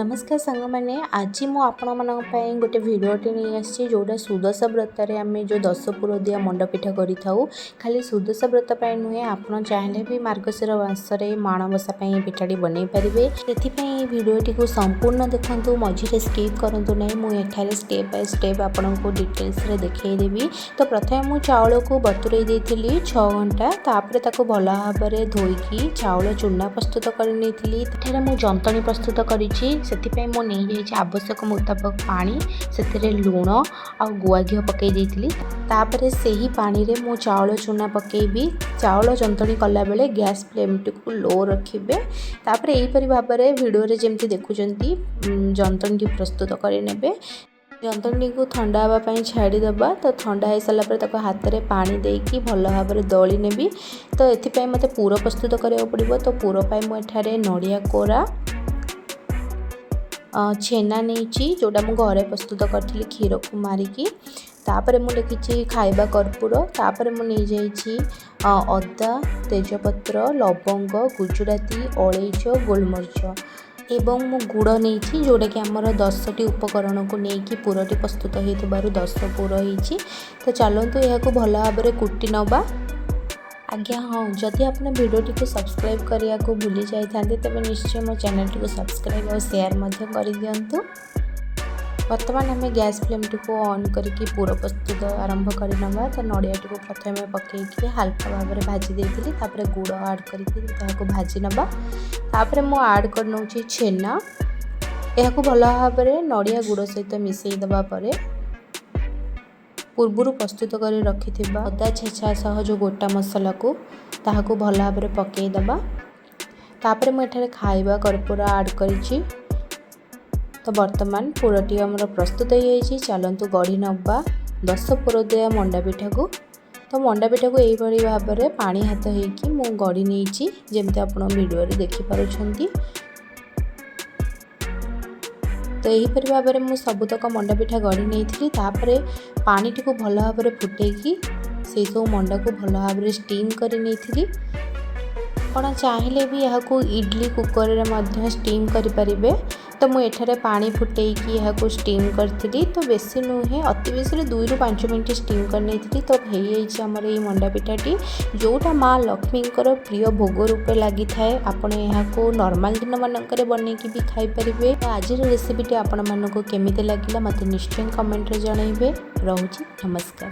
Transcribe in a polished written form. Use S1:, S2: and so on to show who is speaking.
S1: ନମସ୍କାର ସାଙ୍ଗମାନେ, ଆଜି ମୁଁ ଆପଣମାନଙ୍କ ପାଇଁ ଗୋଟେ ଭିଡ଼ିଓଟି ନେଇ ଆସିଛି, ଯେଉଁଟା ସୁଦଶା ବ୍ରତରେ ଆମେ ଯେଉଁ 10 ପୁର ଦିଆ ମଣ୍ଡାପିଠା କରିଥାଉ। ଖାଲି ସୁଦଶା ବ୍ରତ ପାଇଁ ନୁହେଁ, ଆପଣ ଚାହିଁଲେ ବି ମାର୍ଗଶିର ମାସରେ ମାଣବସା ପାଇଁ ଏ ପିଠାଟି ବନେଇ ପାରିବେ। ସେଥିପାଇଁ ଏହି ଭିଡ଼ିଓଟିକୁ ସମ୍ପୂର୍ଣ୍ଣ ଦେଖନ୍ତୁ, ମଝିରେ ସ୍କିପ୍ କରନ୍ତୁ ନାହିଁ। ମୁଁ ଏଠାରେ ଷ୍ଟେପ୍ ବାଇ ଷ୍ଟେପ୍ ଆପଣଙ୍କୁ ଡିଟେଲ୍ସରେ ଦେଖାଇଦେବି। ତ ପ୍ରଥମେ ମୁଁ ଚାଉଳକୁ ବତୁରେଇ ଦେଇଥିଲି 6 ଘଣ୍ଟା। ତାପରେ ତାକୁ ଭଲ ଭାବରେ ଧୋଇକି ଚାଉଳ ଚୁନା ପ୍ରସ୍ତୁତ କରି ନେଇଥିଲି। ଏଠାରେ ମୁଁ ଯନ୍ତଣୀ ପ୍ରସ୍ତୁତ କରିଛି। ସେଥିପାଇଁ ମୁଁ ନେଇଯାଇଛି ଆବଶ୍ୟକ ମୁତାବକ ପାଣି, ସେଥିରେ ଲୁଣ ଆଉ ଗୁଆ ଘିଅ ପକାଇ ଦେଇଥିଲି। ତାପରେ ସେହି ପାଣିରେ ମୁଁ ଚାଉଳ ଚୁନା ପକାଇବି। ଚାଉଳ ଯନ୍ତଣୀ କଲାବେଳେ ଗ୍ୟାସ୍ ଫ୍ଲେମ୍ଟିକୁ ଲୋ ରଖିବେ। ତାପରେ ଏହିପରି ଭାବରେ ଭିଡ଼ିଓରେ ଯେମିତି ଦେଖୁଛନ୍ତି, ଯନ୍ତଣୀଟି ପ୍ରସ୍ତୁତ କରିନେବେ। ଯନ୍ତଣୀଟିକୁ ଥଣ୍ଡା ହେବା ପାଇଁ ଛାଡ଼ିଦେବା। ତ ଥଣ୍ଡା ହେଇସାରିଲା ପରେ ତାକୁ ହାତରେ ପାଣି ଦେଇକି ଭଲ ଭାବରେ ଦଳି ନେବି। ତ ଏଥିପାଇଁ ମୋତେ ପୁର ପ୍ରସ୍ତୁତ କରିବାକୁ ପଡ଼ିବ। ତ ପୁର ପାଇଁ ମୁଁ ଏଠାରେ ନଡ଼ିଆ କୋରା, ଛେନା ନେଇଛି, ଯେଉଁଟା ମୁଁ ଘରେ ପ୍ରସ୍ତୁତ କରିଥିଲି କ୍ଷୀରକୁ ମାରିକି। ତାପରେ ମୁଁ ଲେଖିଛି ଖାଇବା କର୍ପୂର। ତାପରେ ମୁଁ ନେଇଯାଇଛି ଅଦା, ତେଜପତ୍ର, ଲବଙ୍ଗ, ଗୁଜୁରାତି, ଅଳେଇଚ, ଗୋଲମରିଚ ଏବଂ ମୁଁ ଗୁଡ଼ ନେଇଛି, ଯେଉଁଟାକି ଆମର 10ଟି ଉପକରଣକୁ ନେଇକି ପୁରଟି ପ୍ରସ୍ତୁତ ହେଇଥିବାରୁ 10 ପୁର ହେଇଛି। ତ ଚାଲନ୍ତୁ, ଏହାକୁ ଭଲ ଭାବରେ କୁଟି ନେବା। ଆଜ୍ଞା ହଁ, ଯଦି ଆପଣ ଭିଡ଼ିଓଟିକୁ ସବସ୍କ୍ରାଇବ୍ କରିବାକୁ ଭୁଲି ଯାଇଥାନ୍ତି, ତେବେ ନିଶ୍ଚୟ ମୋ ଚ୍ୟାନେଲଟିକୁ ସବସ୍କ୍ରାଇବ୍ ଆଉ ସେୟାର ମଧ୍ୟ କରିଦିଅନ୍ତୁ। ବର୍ତ୍ତମାନ ଆମେ ଗ୍ୟାସ୍ ଫ୍ଲେମ୍ଟିକୁ ଅନ୍ କରିକି ପୁର ପ୍ରସ୍ତୁତ ଆରମ୍ଭ କରିନେବା। ତ ନଡ଼ିଆଟିକୁ ପ୍ରଥମେ ପକାଇକି ହାଲକା ଭାବରେ ଭାଜି ଦେଇଥିଲି। ତାପରେ ଗୁଡ଼ ଆଡ଼୍ କରିକି ତାହାକୁ ଭାଜି ନେବା। ତାପରେ ମୁଁ ଆଡ଼୍ କରିନେଉଛି ଛେନା। ଏହାକୁ ଭଲ ଭାବରେ ନଡ଼ିଆ ଗୁଡ଼ ସହିତ ମିଶାଇ ଦେବା ପରେ ପୂର୍ବରୁ ପ୍ରସ୍ତୁତ କରି ରଖିଥିବା ଅଦା ଛେଚା ସହ ଯେଉଁ ଗୋଟା ମସଲାକୁ, ତାହାକୁ ଭଲ ଭାବରେ ପକାଇଦେବା। ତାପରେ ମୁଁ ଏଠାରେ ଖାଇବା କର୍ପୂର ଆଡ଼୍ କରିଛି। ତ ବର୍ତ୍ତମାନ ପୁରଟି ଆମର ପ୍ରସ୍ତୁତ ହୋଇଯାଇଛି। ଚାଲନ୍ତୁ ଗଢ଼ି ନେବା 10 ପୁର ଦିଆ ମଣ୍ଡା ପିଠାକୁ। ତ ମଣ୍ଡା ପିଠାକୁ ଏଇଭଳି ଭାବରେ ପାଣି ହାତ ହେଇକି ମୁଁ ଗଢ଼ି ନେଇଛି, ଯେମିତି ଆପଣ ଭିଡ଼ିଓରେ ଦେଖିପାରୁଛନ୍ତି। ତ ଏହିପରି ଭାବରେ ମୁଁ ସବୁତକ ମଣ୍ଡା ପିଠା ଗଢ଼ି ନେଇଥିଲି। ତାପରେ ପାଣିଟିକୁ ଭଲ ଭାବରେ ଫୁଟେଇକି ସେହିସବୁ ମଣ୍ଡାକୁ ଭଲ ଭାବରେ ଷ୍ଟିମ୍ କରି ନେଇଥିଲି। ଆପଣ ଚାହିଁଲେ ବି ଏହାକୁ ଇଡ଼ଲି କୁକରରେ ମଧ୍ୟ ଷ୍ଟିମ୍ କରିପାରିବେ। ତ ମୁଁ ଏଠାରେ ପାଣି ଫୁଟେଇକି ଏହାକୁ ଷ୍ଟିମ୍ କରିଥିଲି। ତ ବେଶୀ ନୁହେଁ, ଅତି ବେଶୀରେ 2ରୁ 5 ମିନିଟ୍ ଷ୍ଟିମ୍ କରିନେଇଥିଲି। ତ ହେଇଯାଇଛି ଆମର ଏଇ ମଣ୍ଡା ପିଠାଟି, ଯେଉଁଟା ମା ଲକ୍ଷ୍ମୀଙ୍କର ପ୍ରିୟ ଭୋଗ ରୂପେ ଲାଗିଥାଏ। ଆପଣ ଏହାକୁ ନର୍ମାଲ ଦିନମାନଙ୍କରେ ବନେଇକି ବି ଖାଇପାରିବେ। ତ ଆଜିର ରେସିପିଟି ଆପଣମାନଙ୍କୁ କେମିତି ଲାଗିଲା, ମୋତେ ନିଶ୍ଚୟ କମେଣ୍ଟରେ ଜଣାଇବେ। ରହୁଛି, ନମସ୍କାର।